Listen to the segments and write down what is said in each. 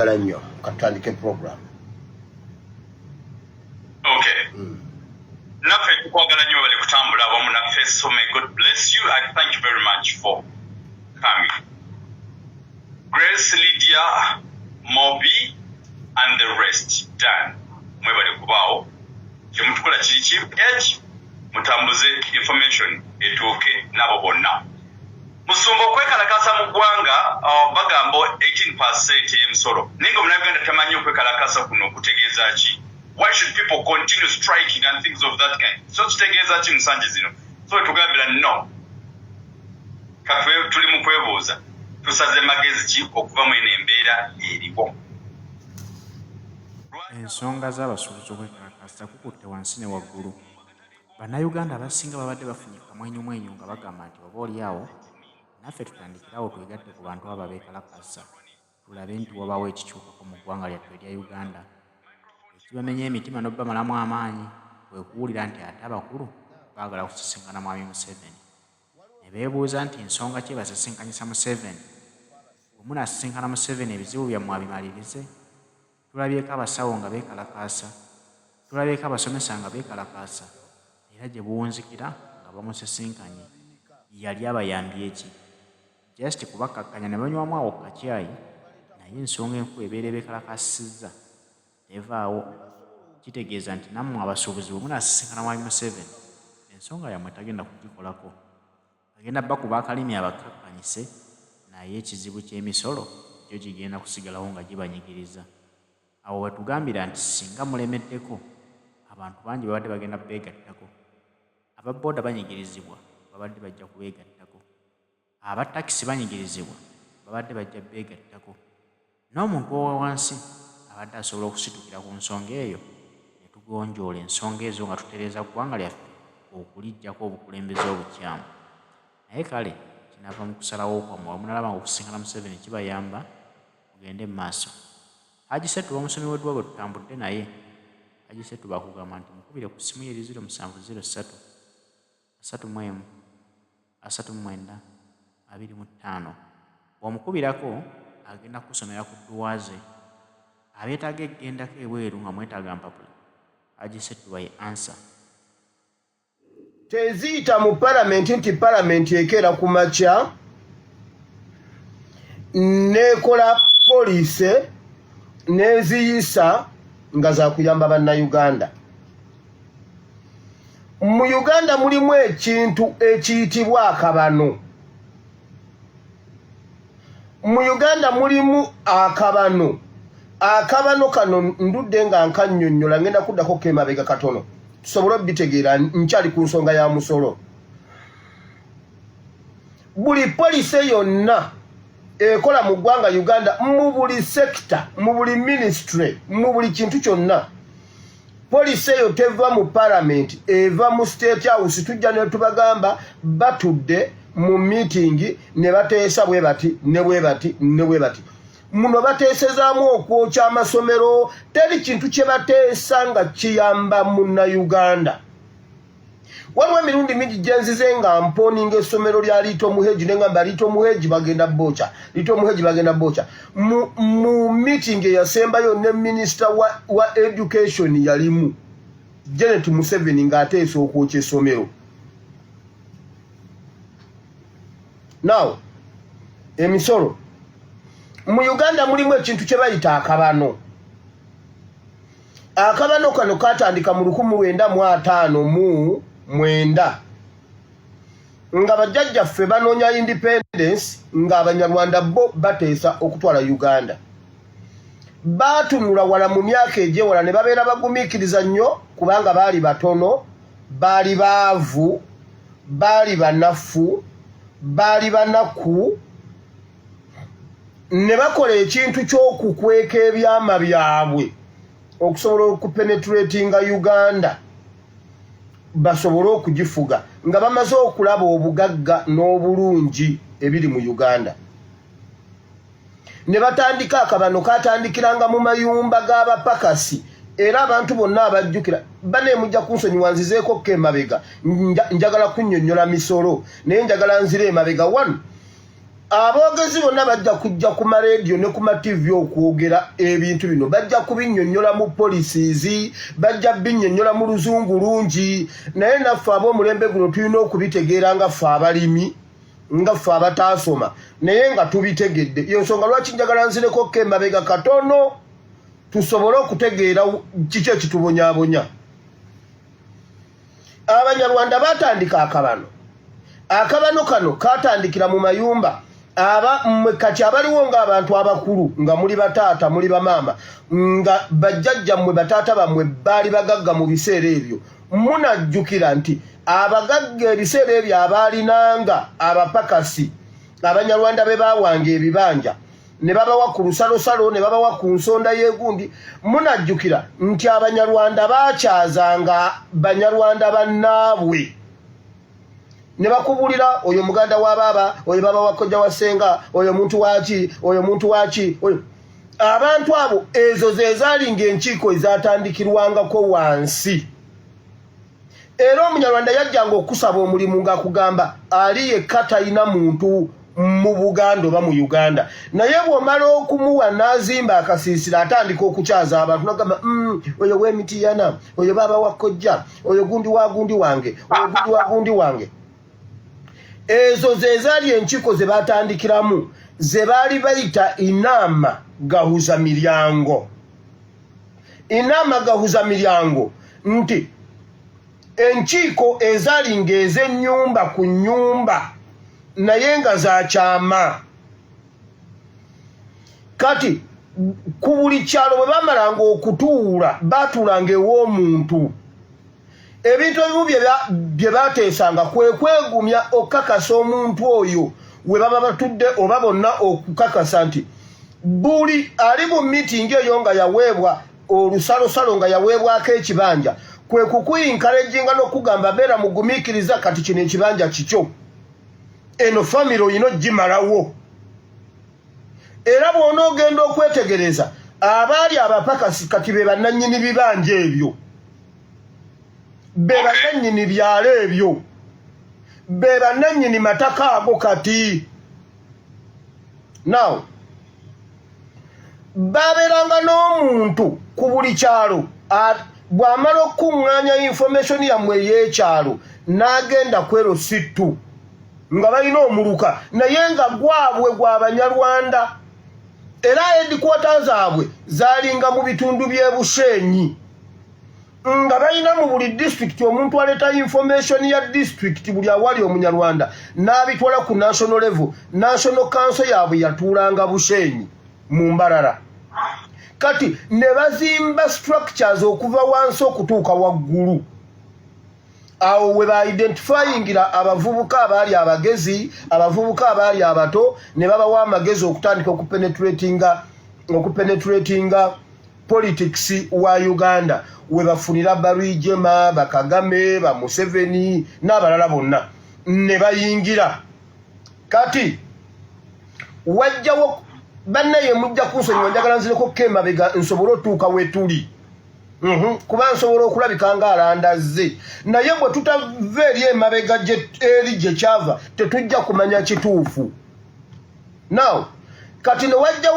Njagala nnyo katutandike program. Okay. Naffe tukwagala nnyo, bali kutambula awamu naffe. So may God bless you. I thank you very much for coming. Grace, Lydia, Mobi and the rest, Dan, mwebale kubaawo. Kyemutukola kiri ki h mutambuze information etuuke nabo bonna. Musumba, okwekalakasa mu ggwanga, bagamba 18% ey'emisolo, naye nga omunnayuganda tamanyi okwekalakasa kuno kutegeeza ki. Why should people continue striking and things of that kind? So kitegeeza ki musangi zino? So wetugambira no katwe tuli mu kwebuuza, tusaze magezi ki okuva mu eno embeera eriwo? Ensonga z'abasuubuzi okwekalakaasa kukutte wansi ne waggulu. Bannayuganda abasinga babadde bafunye kamwenyumwenyu nga bagamba nti oba oli awo naffe tutandikirawo twegatte ku bantu abo abeekalakaasa, tulabe nti wabaawo ekikyukako mu ggwanga lyattu erya Uganda. Ekibamenya emitima n'obbamalamu amaanyi kwe kuwulira nti ate abakulu baagala kusisinkana Mwami Museveni, ne beebuuza nti nsonga ki ebasisinkanyisa Museveni? Bwe munaasisinkana Museveni, ebizibu byammwe abimalirize? Tulabyeko abasawo nga beekalakaasa, tulabyeko abasomesa nga beekalakaasa, era gye buwunzikira nga bamusisinkanye. Yali abayambye ki? Just kubakkakkanya ne banywamu awo ku kacaayi, naye ensonga enkulu ebeera ebeekalakaasizza tevaawo. Kitegeeza nti nammwe abasuubuzi bwe munaasisinkana Mwami Museveni, ensonga yammwe tagenda kugikolako. Agenda bakuba akalimi abakkakkanyise, naye ekizibu ky'emisolo kyo kigenda kusigalawo nga gibanyigiriza. Awo wetugambira nti singa mulemeddeko, abantu bangi babadde bagenda beegattako. Aba booda banyigirizibwa, babadde bajja kubeegattako. Aba takisi banyigirizibwa, babadde bajja beegattako. N'omuntu owa wansi abadde asobola okusitukira ku nsonga eyo ne tugonjoola ensonga ezo nga tutereeza ggwanga lyaffe okuliggyako obukulembeze obukyamu. Naye kale kinaava mu kusalawo kwammwe. Bwe munalaba nga okusisinkana Museveni kibayamba, mugende mu maaso. Haji Ssetuba, omusomi w'edduwa gwe tutambudde naye, Haji Ssetuba akugamba nti mukubire ku ssimu ye eri 0703 31 39 25. Bw'omukubirako agenda kukusomera ku dduwa ze. Abeetaaga eggendako ebweru nga mwetaaga mpapula, Haji Ssetuba ye answer. Teziyita mu palamenti nti palamenti ekeera ku makya nekola policy neziyisa nga zakuyamba Bannayuganda. Mu Uganda mulimu ekintu ekiyitibwa akabano. Mu Uganda mulimu akabano. Akabano kano ndudde nga nkannyonnyola, ngenda kuddako kemabega katono tusobole obitegeera. Nkyali ku nsonga ya musolo. Buli policy yonna ekola mu ggwanga Uganda, mu buli sector, mu buli ministry, mu buli kintu kyonna, policy eyo teva mu parliament, eva mu State House. Tujja ne tubagamba batudde mu meeting ne bateesa bwe bati ne bwe bati ne bwe bati. Muno bateesezaamu okwokya amasomero. Teri kintu kye bateesa nga kiyamba Munnayuganda. Waliwo emirundi mingi gyenzize nga mponinga essomero lya Little Muhegi, nengamba Little Muhegi bagenda bookya, Little Muhegi bagenda bookya. Mu meeting eyasembayo ne minisita wa education yalimu Janet Museveni ng'ateesa okwokya essomero. Now, emisolo mu Uganda mulimu ekintu kye bayita akabano. Akabano kano katandika mu 1959 nga bajjajjaffe banoonya independence, ng'Abanyarwanda bo bateesa okutwala Uganda. Baatunula wala mu myaka egyewala ne babeera bagumiikiriza nnyo, kubanga baali batono, baali baavu, baali banafu, baali banaku, ne bakola ekintu ky'okukweka ebyama byabwe okusobola okupenetratinga Uganda basobole okugifuga, nga bamaze okulaba obugagga n'obulungi ebiri mu Uganda, ne batandika akabano. Katandikiranga mu mayumba g'abapakasi. Era abantu bonna abajjukira baneemujja kunsonyiwa, nzizeeko ko emabega. Njagala kunnyonnyola misolo, naye njagala nzire emabega. One, Aboogezi bonna bajja kujja ku marediyo ne ku mativi okwogera ebintu bino, bajja kubinnyonnyola mu policies, bajja binnyonnyola mu luzungu lungi, naye naffe ab'omulembe guno tulina okubitegeera nga ffe abalimi, nga ffe abataasoma, naye nga tubitegedde. Yensonga lwaki njagala nzireko ko emabega katono tusobole okutegeera kiki ekitubonyabonya. Abanyarwanda batandika akabano. Akabano kano katandikira mu mayumba. Aba mmwe kati abaliwo ng'abantu abakulu, nga muli bataata, muli bamaama, nga bajjajja mmwe, bataata bammwe baali bagagga mu biseera ebyo, munajjukira nti abagagga ebiseera ebyo abaalinanga abapakasi Abanyarwanda be baawanga ebibanja ne babawa ku lusalosalo ne babawa ku nsonda y'egundi. Munajjukira nti Abanyarwanda baakyazanga Banyarwanda bannaabwe ne bakubulira, oyo muganda wa baaba, oyo baaba wa kojja wa ssenga, oyo muntu waki, oyo muntu waki, oyo. Abantu abo, ezo ze zaalinga enkiiko ezatandikirwangako wansi. Era Omunyarwanda yajjanga okusaba omulimu ng'akugamba ali yekka, talina muntu mu Buganda oba mu Uganda, naye bw'omala okumuwa n'azimba akasiisira, atandika okukyaza abantu nagamba, oyo w'emitiyana, oyo baaba wa kojja, oyo gundi wa gundi wange, oyo gundi wa gundi wange." Ezo ze zaali enkiiko ze batandikiramu, ze baali bayita inama gahuza miryango. Inama gahuza miryango nti enkiiko ezaali ng'ez'ennyumba ku nnyumba, naye nga zakyama. Kati ku buli kyalo bwe bamalanga okutuula, baatuulanga ew'omuntu. Ebintu ebimu bye bateesanga kwe kwegumya okukakasa omuntu oyo we baba batudde oba bonna, okukakasa nti buli ali mu miitingi eyo nga yaweebwa olusalosalo, nga yaweebwako ekibanja, kwe kukuencouraginga n'okugamba, "Beera mugumiikiriza, kati kino ekibanja kikyo, eno famire olina ogimalawo." Era bw'onoogenda okwetegereza, abaali abapakasi kati be bannannyini bibanja ebyo, be bannannyini byalo ebyo, be bannannyini mataka ago. Kati now babeeranga n'omuntu ku buli kyalo, bw'amala okukuŋŋaanya information yammwe ey'ekyalo n'agenda ku LC2, nga balina omuluka, naye nga gwabwe gw'Abanyarwanda, era headquarter zaabwe zaalinga mu bitundu by'e Bushenyi, nga balina mu buli disitulikiti omuntu aleeta information ya disitulikiti, buli awali Omunyarwanda, n'abitwala ku national level. National Council yaabwe yatuulanga Bushenyi mu Mbarara. Kati ne bazimba structures okuva wansi okutuuka waggulu. Awo we baidentifyingira abavubuka abaali abagezi, abavubuka abaali abato, ne babawa amagezi okutandika okupenetratinga politics wa Uganda, we bafunira Barigema, Bakagame, Bamuseveni n'abalala bonna ne bayingira. Kati wajjawo bannaye, mujja kunsonyiwa, njagala nzireko kemabega nsobole otuuka wetuli. Kuba nsobola okulabika nga alandazze, naye bwe tutava eri emabega eri gye kyava, tetujja kumanya kituufu. Now kati ne wajja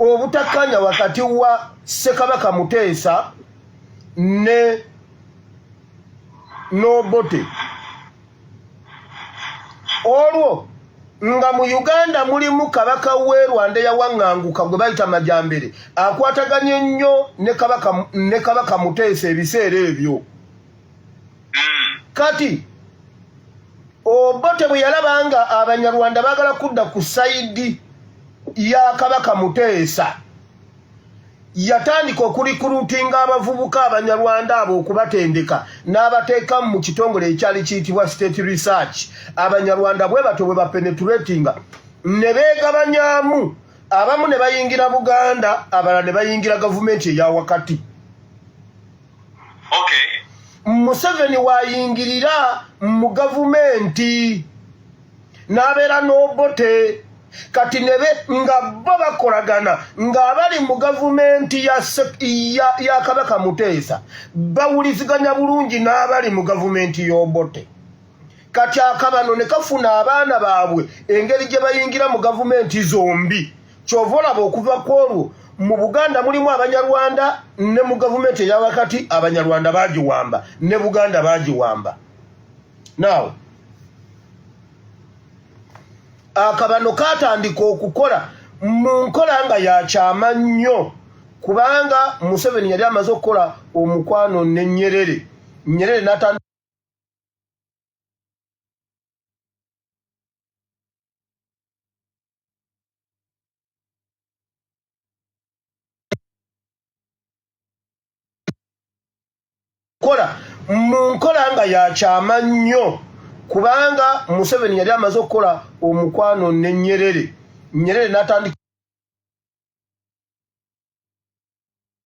obutakkanya wakati wa Ssekabaka Muteesa ne n'Obote. Olwo nga mu Uganda mulimu kabaka w'e Rwanda eyawaŋŋanguka gwe bayita Majambere, akwataganye nnyo ne Kabaka Muteesa ebiseera ebyo. Kati Obote bwe yalaba nga Abanyarwanda baagala kudda ku side ya Kabaka Muteesa, yatandika okurecruitinga abavubuka Abanyarwanda abo, okubatendeka n'abateeka mu kitongole ekyali kiyitibwa State Research. Abanyarwanda bwe batyo bwe bapenetratinga ne beegabanyamu, abamu ne bayingira Buganda, abalala ne bayingira gavumenti eya wakati. Museveni wayingirira mu gavumenti n'abeera n'Obote. Kati nebe nga bo bakolagana, ng'abali mu gavumenti ya Kabaka Muteesa bawuliziganya bulungi n'abali mu gavumenti y'Obote. Kati akabano ne kafuna abaana baabwe engeri gye bayingira mu gavumenti zombi. Kyova olaba okuva ku olwo mu Buganda mulimu Abanyarwanda, ne mu gavumenti eya wakati Abanyarwanda bagiwamba, ne Buganda bagiwamba. Now akabano katandika okukola mu nkola nga yakyama nnyo, kubanga Museveni yali amaze okukola omukwano ne Nyerere. Nyerere n'atandika kola mu nkola nga yakyama nnyo, kubanga Museveni yali amaze okukola omukwano ne Nyerere. Nyerere n'atandika